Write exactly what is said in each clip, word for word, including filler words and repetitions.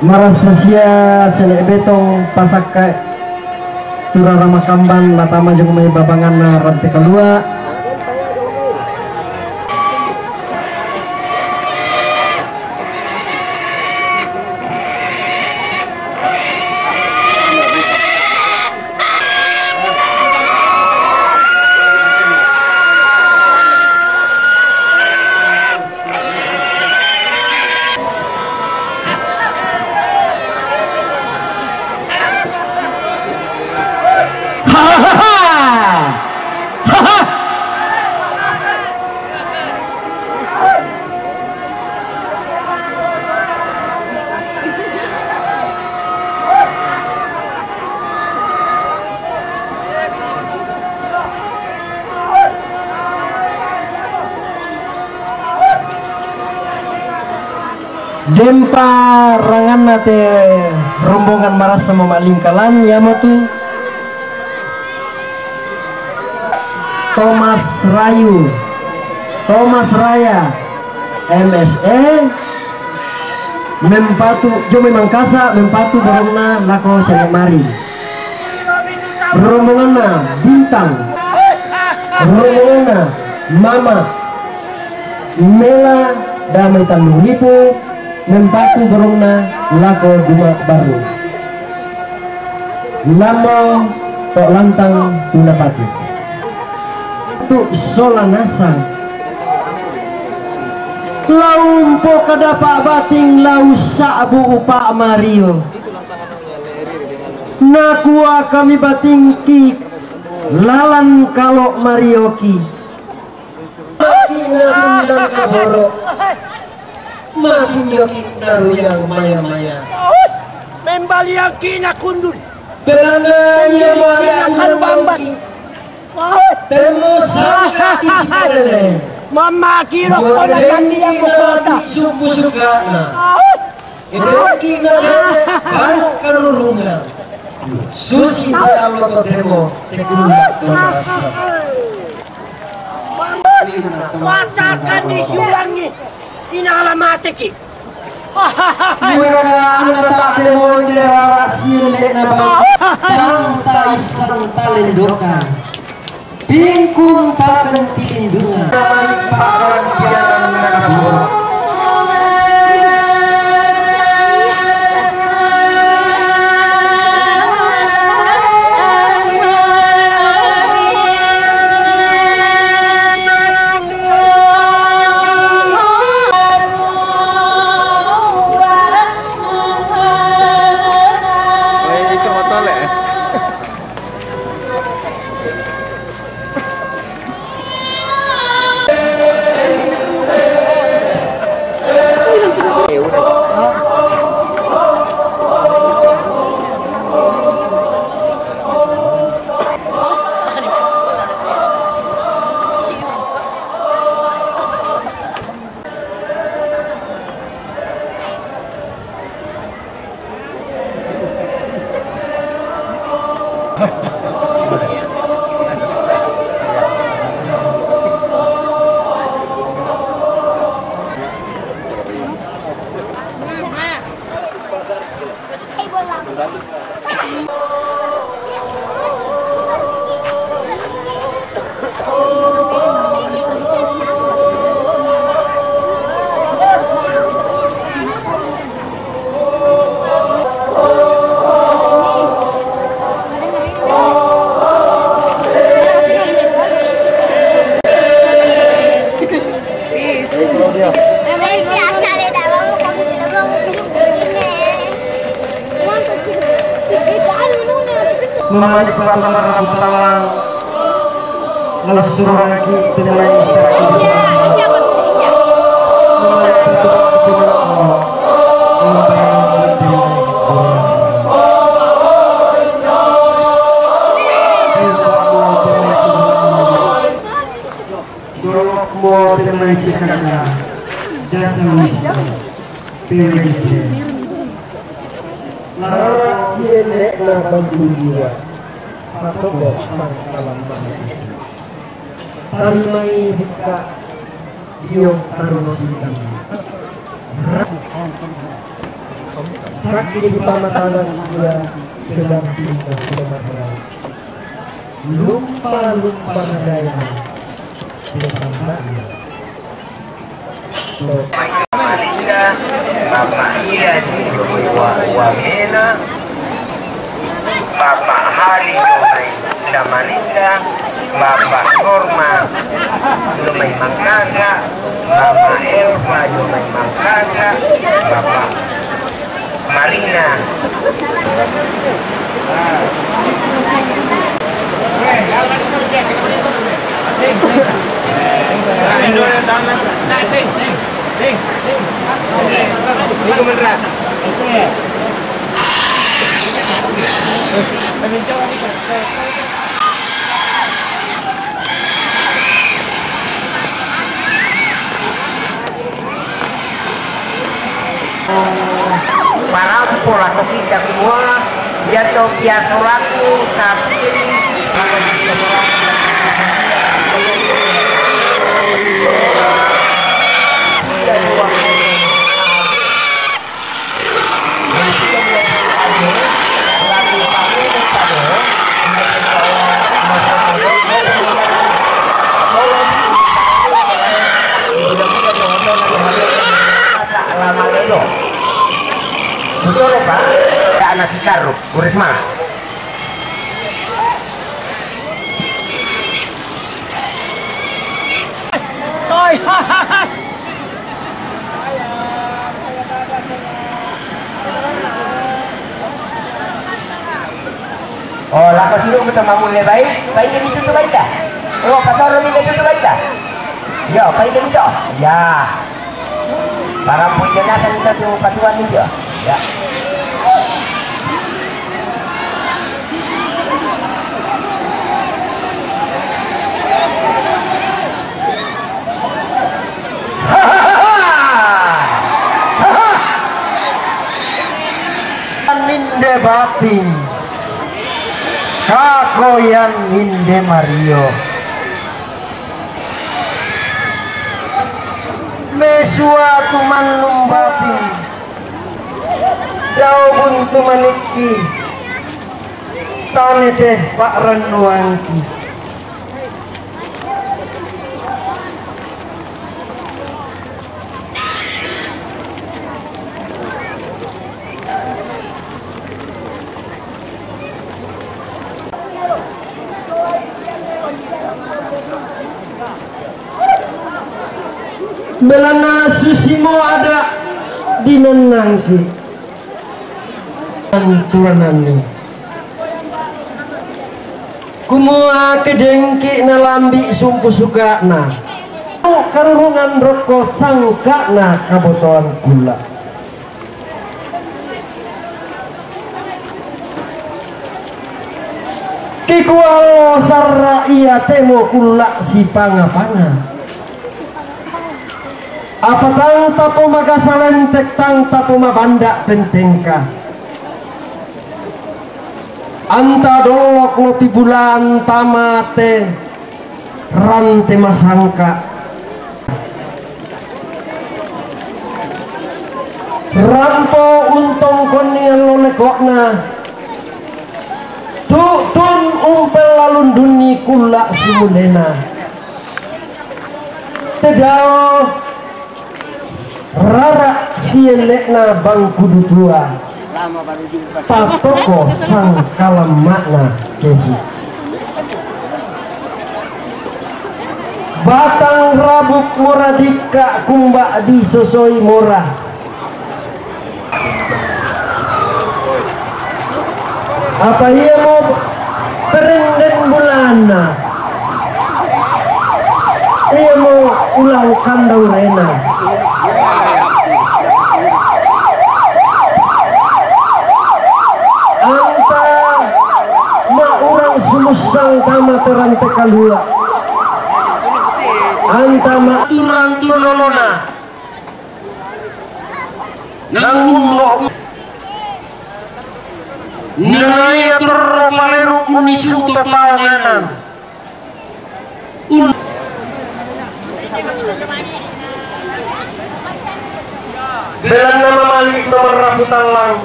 Marasa sia sele' betong pasakka' tu rarama kamban la tama jong mai babanganna rante kalua'. Dempa ranganna te rombongan marasa mama'lingkalan, iamotu Thomas Rayu, Thomas Raya, M S E, mempatu, jo mai Mangkasa, mempatu borongna lako Sene Mari. Rombonganna Bintang, rombonganna Mama, Mela Damai Tanjung Lipu, mempatu borongna lako Demak Baru. Lammo to' lantang tu napatu. Tu' sola nasang. Lao umpokada pa'bating lao sa'bu upa' Mario. Nakua kami batingki lalan kalo' Marioki. Makin na undang kaboro', makin joki' naruyang maya-maya. Membaliangki' na kundul. Belanna ia maya kalubamban. Temo sangka di sikalele. Mamaki rokona kaki yang kota. Sumpu sukana. Edoki na baru karurungan. Susi Allah totemo tekuna. Rasakan di siulangi. Inala mateki. Muraka anna ta' temonde rara sielle na bang. Tang ta issang talendokan. Bingkung pakan tilindungan. Pakan tiang na kabua. Mamali' patungan rabu tallang, laussurangki' temai sakki. Mamali' patungan rabu tallang, laussurangki' temai. Dolokmo temai P K K, Dasa Wisnu, P W G T. Larang siele na bantu jiwa, patoko sang kalam mahakasi. Tarimai buka, dio tarung sini. Sakit di pamatanan ia, sedang pindah ke Madura. Lumpa-lumpa nadai na tetangga ia. Malinda, Bapak Ira di Wa-, Wamena, Bapak Hari Domai Samarinda, Bapak Norma Domai Mangkasa, Bapak Elva Domai Mangkasa, Bapak Marina. Parampo la to kita kumua, ia to pia solaku sapiri. Betul, Pak? Anak si Karuk, Risma. Oh, lako sido betul mamu le baik, baik ni tu baik dah. Oh, kata orang ni tu baik dah. Ya, baik ni tu. Ya. Para pun jenazah kita tu patuan ni je. Ya. Ninde bati, kakoyan ninde Mario. Mesua tumannum bati, dau buntu manikki, tane teh pa'rannuangki. Belanna susimo ada dinennangki. Anturananni. Kumua kedengki nalambi sumpu suka'na. Karurungan rokko sangka'na kabotoan kulla. Kikuallo sarra iya temo kulla sipanga-panga. Apa tang tapo makasa lentek, tang tapo mabanda pentengka. Anta dollok lopi bulan tamate rante masangka. Rampo untongkonni allo leko'na, tu'tun umpella lundunni kulla sumulena. Tedao rara sielle'na bangku dutua, pattoko sangkalamma'na kesu. Batang rabuk mora dikka kumba disosoi mora. Apa iamo perenden bulanna? Iamo ulang kandaurena. Anta maurang sumussang tama terante kalua. Anta ma turang tulolona. Nangummo. Ninanaya torro paleru unisuto taonganan. Un- Belanna mamali' to marrapu tallang.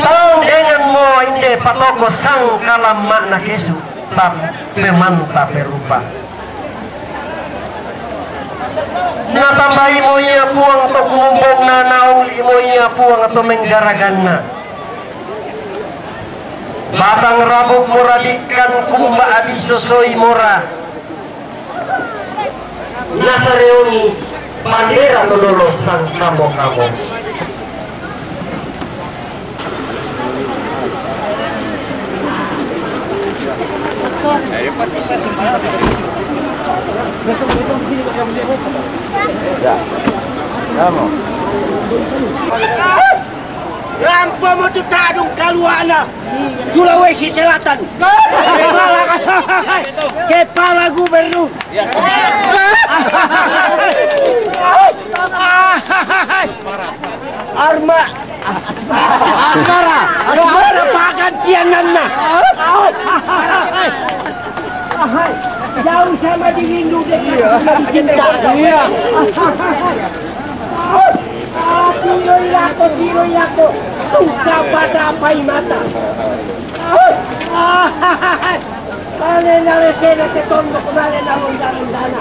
Tang dengan mo inde patoko sangkalamma'na kesu', tappe manta perupa. Natambai mo ia Puang to kumumbongna, nauli' mo ia Puang to menggaraganna. Batang rabuk mora dikkan kumba abis sosoi mora. Nasareoni pandera to dolo sangkamo-kamo. Ya. Kamu. Rampomo tu tadung kaluana Sulawesi Selatan. Kepala, kepala gubernur. Arma. Asmara. Asmara pagantiananna. Jauh sama dirindu dekat. Iya. Tiroi lako, tiroi lako. Tungka pada pai mata. Male nale sena te tondok, male na ronda-rondana.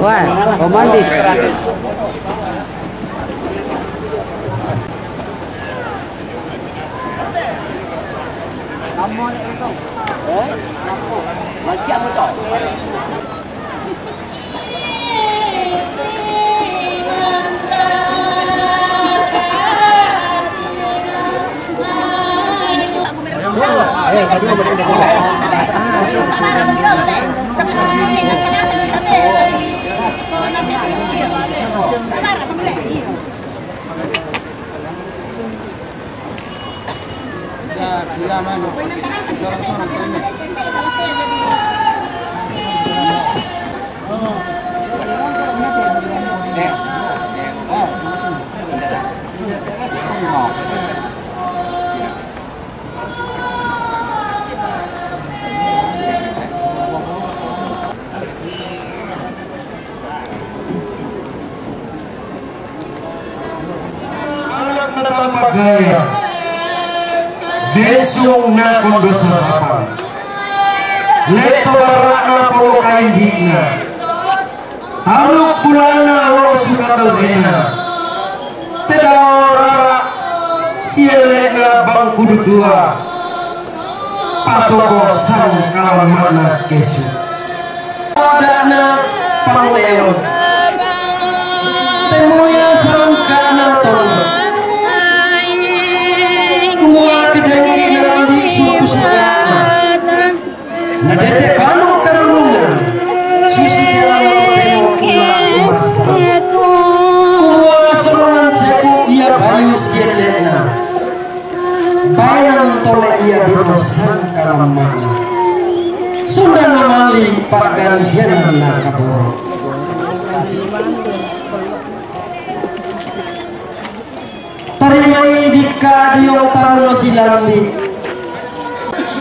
Wah, romantis. Anak na tampak gaya, densung na kondo sarapan. Leto barra'na polo kaindi'na. Taluk bulanna losu kataurena. Tedao rara sielle'na bangku dutua. Patoko sangkalamma'na kesu'. Oda'na pangleon. Temoya sangka'na tonna. Kumua kedengki nalambi suku sangka'na. Nadete banu karurungan. Susi telango temo kula kumasa. Kumua sorongan sepu ia bayu sielle'na. Baenan tole ia dodo sangkalamma'na. Sundana mali pa'gantianna kaboro. Tarimai dikka dio tarno silambi.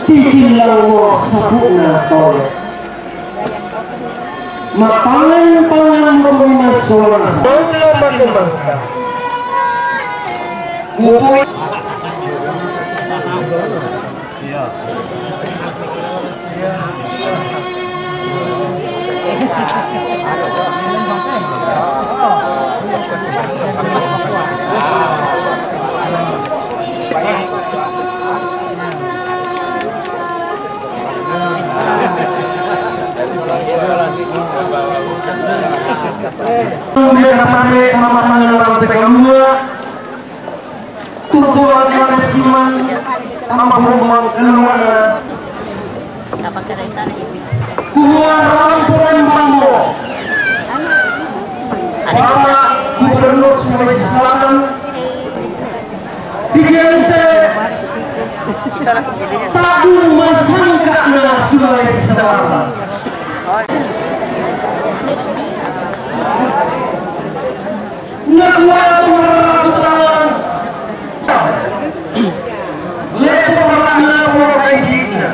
Pikillango sapu'na tole. Mapangan-pangan mokomi massola. Mangka pake mangka. Mupoi. Tumbe katane kamatangan rante kalua, tutuan kare siman, tamba bombang kalua. Kumua rampokan bambo. Bapak Gubernur Sulawesi Selatan, Digente, tadu masangka'na Sulawesi Selatan. Nakua to marrapu tallang. Leto marra'na polo kaindi'na.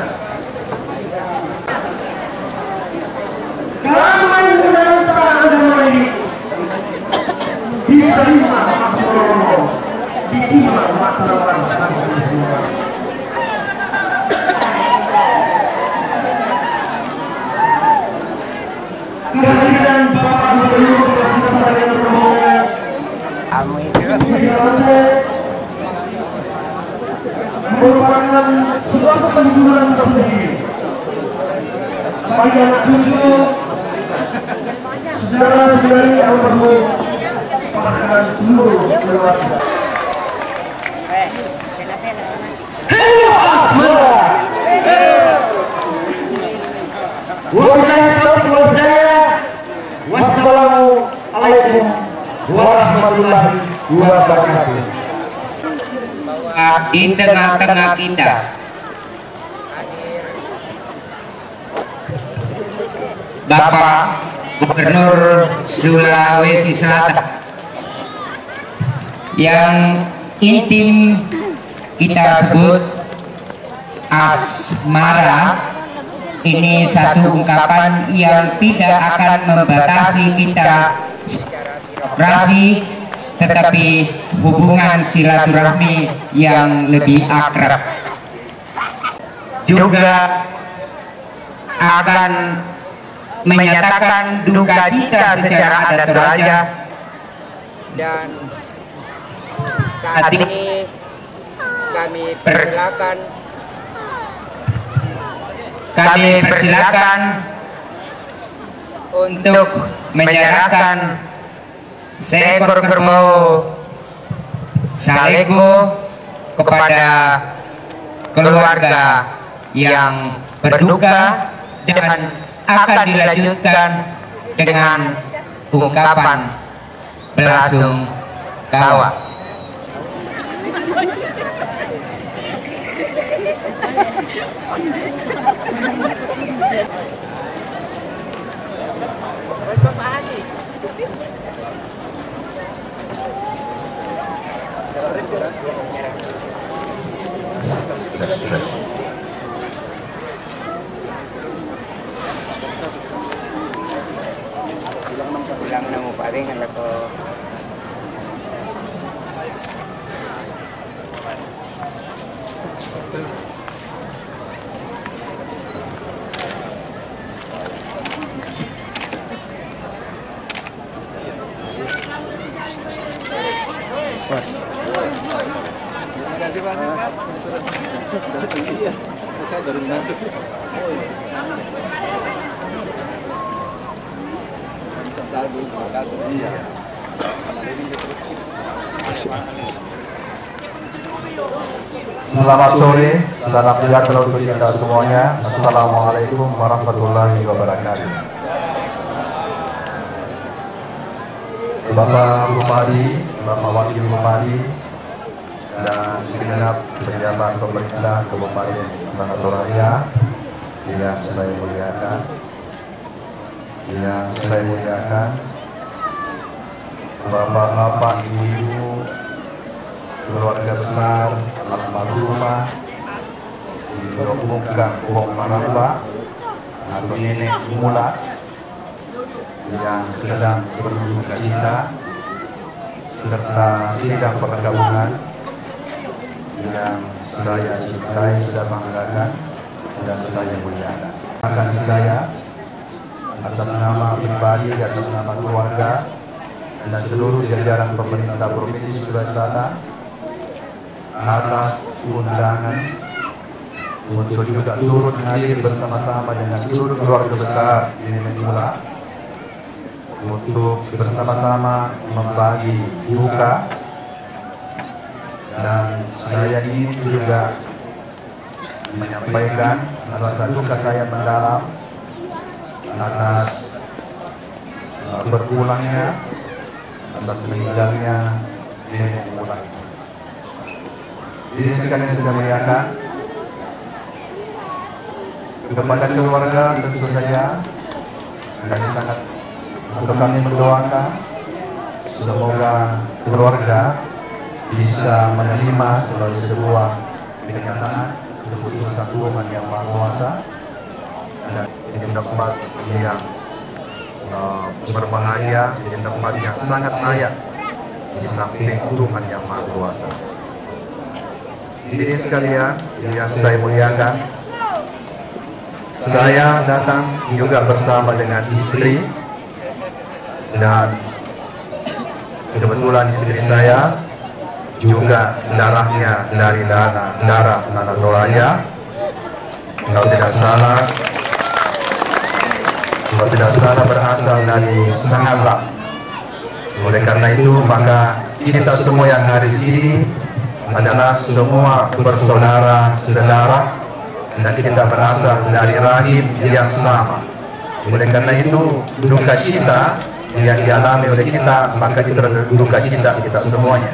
Hiburan tersendiri bagi anak cucu saudara-saudari almarhum, bahkan seluruh keluarga. Hidup Asmara. Wabillahi taufiq wal hidayah. Wassalamualaikum warahmatullahi wabarakatuh. Di tengah-tengah kita, Bapak Gubernur Sulawesi Selatan, yang intim kita sebut Asmara, ini satu ungkapan yang tidak akan membatasi kita secara birokrasi, tetapi hubungan silaturahmi yang lebih akrab. Juga akan menyatakan duka cita secara adat Toraja, dan saat ini kami persilakan, kami persilakan untuk menyerahkan seekor kerbau saleko kepada keluarga yang berduka, dan akan dilanjutkan dengan ungkapan belasungkawa. Bilang na mo, pare, nga lato. Terima kasih, Pak. Iya, saya dari mana? Iya. Selamat sore, salam sejahtera untuk kita semuanya. Assalamualaikum warahmatullahi wabarakatuh. Bapak Bupati, Bapak Wakil Bupati, dan segenap pejabat pemerintah Kabupaten Tanah Toraja yang saya muliakan, yang saya muliakan, bapak-bapak, ibu-ibu, keluarga besar almarhumah Indo Bungkang Bong Maramba atau Nenek Mula yang sedang berduka cita, serta sidang perkabungan yang saya cintai, saya banggakan, dan saya muliakan. Akan saya, atas nama pribadi, atas nama keluarga, dan seluruh jajaran pemerintah Provinsi Sulawesi Selatan, atas undangan untuk juga turut hadir bersama-sama dengan seluruh keluarga besar di Nenek Mula untuk bersama-sama membagi duka, dan saya ingin juga menyampaikan rasa duka saya mendalam atas, eh, berpulangnya, atas meninggalnya Nenek Mula. Jadi sekalian saya muliakan, kepada keluarga tentu saja kami sangat, atau kami mendoakan semoga keluarga bisa menerima sebagai sebuah kenyataan keputusan Tuhan Yang Maha Kuasa dan di tempat yang, eh, berbahagia, di tempat yang sangat layak di samping Tuhan Yang Maha Kuasa. Jadi sekalian yang saya muliakan, saya datang juga bersama dengan istri, dan kebetulan istri saya juga darahnya dari darah, darah Tanah Toraja. Kalau tidak salah, kalau tidak salah, berasal dari Sangalla. Oleh karena itu, maka kita semua yang hari ini adalah semua bersaudara, saudara, dan kita berasal dari rahim yang sama. Oleh karena itu, duka cita yang dialami oleh kita, maka itu adalah duka cita kita semuanya.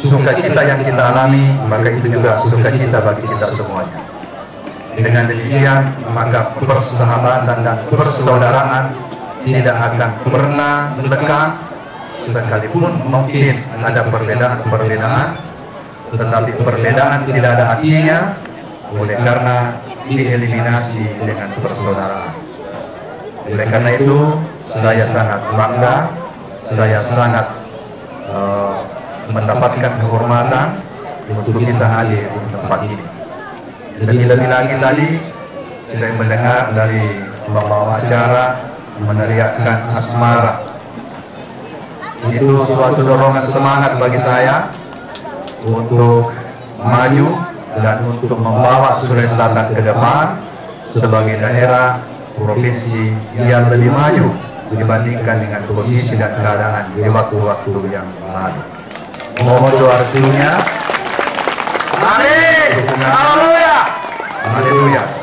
Sukacita yang kita alami, maka itu juga sukacita bagi kita semuanya. Dengan demikian, maka persahabatan dan persaudaraan tidak akan pernah lekang, sekalipun mungkin ada perbedaan-perbedaan, tetapi perbedaan tidak ada artinya oleh karena dieliminasi dengan persaudaraan. Oleh karena itu, saya sangat bangga, saya sangat eh, mendapatkan kehormatan untuk bisa hadir di tempat ini. Lebih-lebih lagi tadi, saya mendengar dari pembawa acara meneriakkan asmara. Itu suatu dorongan semangat bagi saya untuk maju dan untuk membawa Sulawesi Selatan ke depan sebagai daerah provinsi yang lebih maju dibandingkan dengan kondisi dan keadaan di waktu-waktu yang lalu. Mohon doa restunya. Amin. Dukungan. Haleluya. Haleluya.